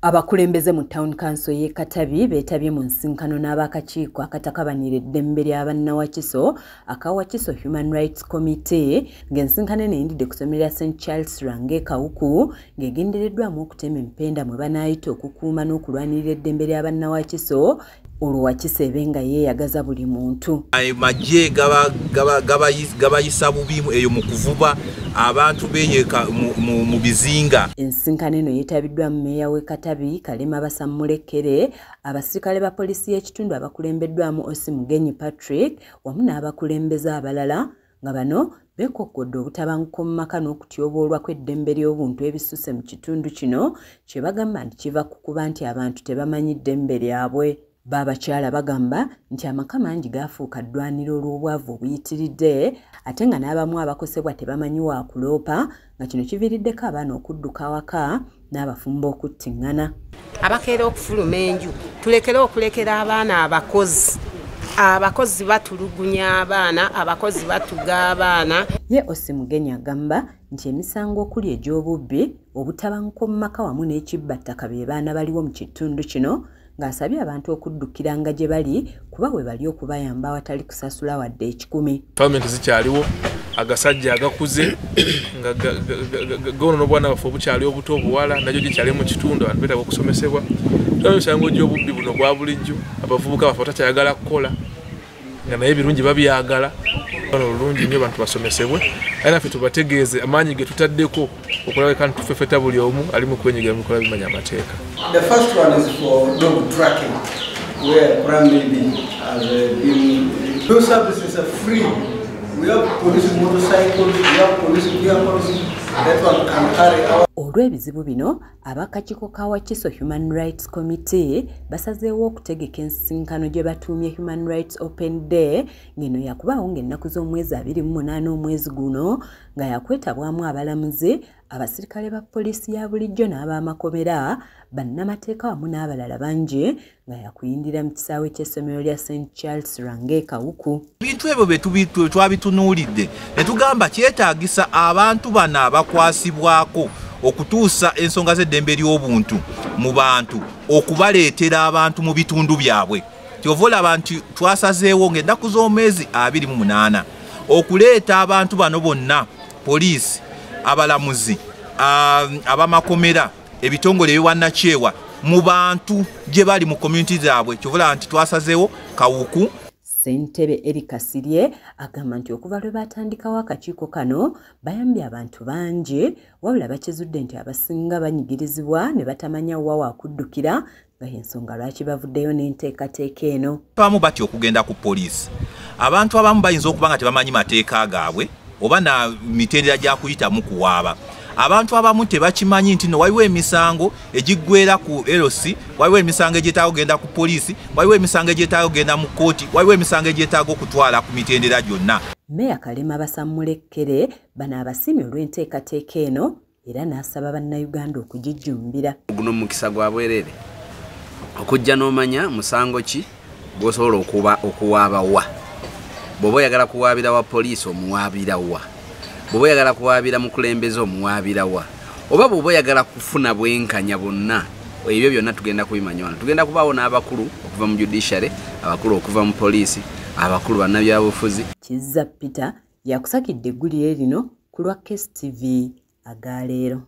Abakulembeze mu Town Council y'e Katabi beetabye mu nsinkano n'abakakiiko akatakabanira eddembe lya bannawakiso aka Wakiso Human Rights Committee, ng'ensinkano eno eyindidde ku ssomero lya St Charles Lwanga e Kawuku, ng'egendereddwamu okutema empenda mwe banaayita okukuuma n'okulwanirira eddembe lya bannawakiso, olwo Wakiso ebe nga yeeyagaza buli muntu. Amagye gabayisa bubi eyo mu kuvuba abantu beeyeka mu bizinga. Ensinkano eno yeetabiddwamu mmeeya w'e Katabi Kalema Basamulekere, abasirikale ba poliisi y'ekitundu abakulembeddwamu Osi Mugenyi Patrick wamu n'abakulembeze abalala, nga bano beekokkodde obutabanguko mu maka n'okutyoboolwa kw'eddembe ly'obuntu ebisuse mu kitundu kino, kye bagamba nti kiva ku kuba nti abantu tebamanyi ddembe lyabwe. Baabakyala bagamba nti amaka mangi gaafuuka ddwaniro olw'obwavu obuyitiridde, ate nga n'abamu abakosebwa tebamanyi waakuloopa, nga kino kiviiriddeko abaana okudduka awaka n'abafumbo okuttiŋŋana. Abakeera okufuluma enju tulekere okulekera abaana abakozi. Abakozi batulugunya abaana, abakozi batuga abaana. Ye Osi Mugenyi agamba nti emisango okuli egy'obubbi, obutabanguko mu maka wamu n'ekibbattaka bye baana baliwo mu kitundu kino, ng'asabye abantu okuddukiranga gye bali kuba we bali okubayamba awatali kusasula wadde 1,000. Paalamenti zikyaliwo, agasajja agakuze nga goonoona obwana bwaffe obukyali obuto obuwala nagyo gikyali mu kitundu, abantu beetaaga okusomesebwa. Tulaba emisango gy'obubbi buno gwa bulijjo, abavubuka baffe batakyayagala kukola nga naye ebirungi babyagala. Bano olulungi nnyo abantu basomesebwe, aye naffe tubategeeze amaanyi ge tutaddeko okulabika nti tufefeta buli omu ali mu kwenyigira mu bikolwa bimenya amateeka. The first one is for dog tracking, where crime may be has been. Those services are free. We have police motorcycles, we have police vehicles that one can carry our. Olw'ebizibu bino, abakakiiko ka Wakiso Human Rights Committee basazeewo okutegeka ensisinkano gye batuumye Human Rights Open Day, ng'eno yakubaawo ng'ennaku z'omwezi 28 omwezi guno, nga yakwetabwamu abalamuzi, abasirikale ba poliisi ya bulijjo n'ab'amakomera, bannamateeka wamu n'abalala bangi, nga yakuyindira mu kisaawe ky'essomero lya St Charles Lwanga e Kawuku. Ebintu ebyo bye twabitunuulidde ne tugamba kyetaagisa abantu bano abakwasibwako okutuusa ensonga z'eddembe ly'obuntu mu bantu, okubaleetera abantu mu bitundu byabwe. Kyova olaba nti twasazeewo ng'ennaku z'omwezi 28 okuleeta abantu bano bonna, poliisi, abalamuzi, abamakomera, ebitongole ebiwannakyewa mu bantu gye bali mu community zaabwe. Kyova olaba nti twasazeewo Kawuku. Ssentebe Eric Kasirye agamba nti okuva lwe baatandikawo akakiiko kano bayambye abantu bangi, wabula bakizudde nti abasinga banyigirizibwa ne batamanya wa waakuddukira, nga y'ensonga lwaki bavuddeyo n'enteekateeka eno. Abamu batya okugenda ku poliisi. Abantu abamu bayinza okuba nga tebamanyi mateeka gaabwe oba na mitendera gya kuyitamu kuwaaba. Abantu abamu tebakimanyi nti no waliwo emisango egiggwera ku LC, waliwo emisango egyetaaga okugenda ku poliisi, waliwo emisango egyetaaga okugenda mu kkooti, waliwo emisango egyetaaga okutwala ku mitendera gyonna. Mmeeya Kalema Basamulekere bano abasiimye olw'enteekateeka eno era n'asaba bannayuganda okugijjumbira. Guno omukisa gwa bwereere okujja n'omanya musango ki gw'osobola okuwaaba wa. Bw'oba oyagala kuwaabira wa poliisi omuwaabira wa, bw'oba oyagala kuwaabira mukulembeze omuwaabira wa, oba bw'oba oyagala kufuna bwenkanya bwonna, ebyo byonna tugenda kubimanya wano. Tugenda kubaawo n'abakulu okuva mu judiciary, abakulu okuva mu poliisi, abakulu bannabyabufuzi. Kizza Peter yakusakidde eggulire lino ku lwa KSTV agaleero.